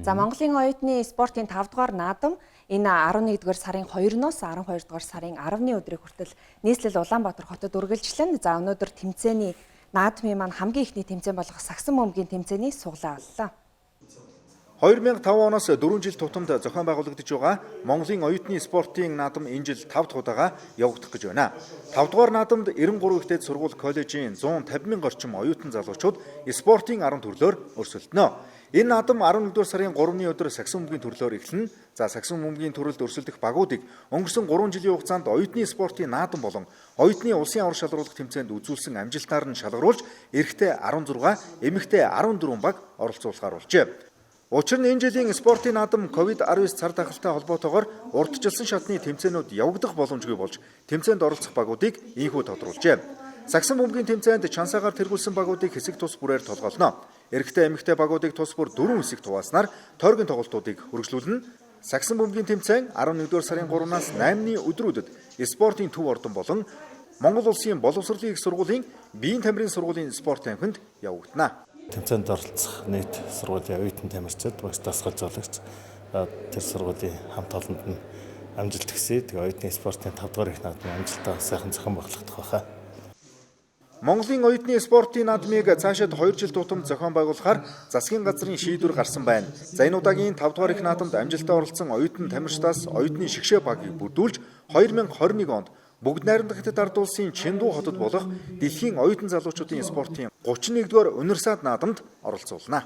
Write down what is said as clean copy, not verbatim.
За, Монголын оюутны спортын 5 дугаар наадам энэ 11-р сарын 2-ноос 12-р сарын 10-ны өдрийг хүртэл нийслэл Улаанбаатар хотод үргэлжлэнэ. За, өнөөдөр тэмцээний наадмын маань хамгийн эхний тэмцээн болох сагсан бөмбөгийн тэмцээний сугалаа боллоо. 2005 оноос 4 жил тутамд зохион байгуулагдаж байгаа Монголын оюутны спортын наадам энэ жил 5 дахь удаага явагдах гэж байна. 5 дугаар наадамд 93 их дээд сургууль коллежийн 150 мянган орчим оюутан залуучууд спортын 10 төрлөөр өрсөлдөнө. Энэ наадам 11 дугаар сарын 3-ны өдөр сагсан бөмбөгийн төрлөөр эхэлнэ. За, сагсан бөмбөгийн төрөлд өрсөлдөх багуудыг өнгөрсөн 3 жилийн хугацаанд оюутны спортын наадам болон оюутны улсын аварга шалгаруулах тэмцээнд үзүүлсэн амжилтаар нь шалгаруулж, эрэгтэй 16, эмэгтэй 14 баг оролцуулахаар болжээ. Учир нь энэ жилийн спортын наадам COVID-19 цар тахалтай холбоотойгоор урьдчилсан шатны тэмцээнүүд явагдах боломжгүй болж, тэмцээнд оролцох багуудыг ийнхүү тодруулжээ. Сагсан бөмбөгийн тэмцээнд чансаагаар тэргүүлсэн багуудыг хэсэг тус бүрээр толгоолно. Эрэгтэй, эмэгтэй багуудыг тус бүр дөрвөн хэсэгт хуваалснаар тойргийн тоглолтуудыг үргэлжлүүлнэ. Сагсан бөмбөгийн тэмцээн 11-р сарын 3-наас 8-ны өдрүүдэд спортын төв ордон болон Монгол Улсын боловсролын их сургуулийн биеийн тамирын сургуулийн спорт танхимд явагдана. Тэмцээнд оролцох нийт сургуулийн оюутан тамирчид, багш, дасгал жуулагч, тэр сургуулийн хамт олонд нь амжилт хүсье. Тэгээ оюутны спортын 5 дугаар их наадмын амжилтаа сайхан зохион байгуулах байхаа. Монголын оюутны спортын наадмыг цаашид 2 жил тутамд зохион байгуулахаар засгийн газрын шийдвэр гарсан байна. За, энэ удаагийн 5 дугаар их наадамд амжилттай оролцсон оюутан тамирчдаас оюутны шигшээ багийг бүрдүүлж, 2021 онд Бүгд найрамдах Хятад ард улсын Чэнду хотод болох дэлхийн оюутан залуучуудын спортын 31-р универсиад наадамд оролцуулна.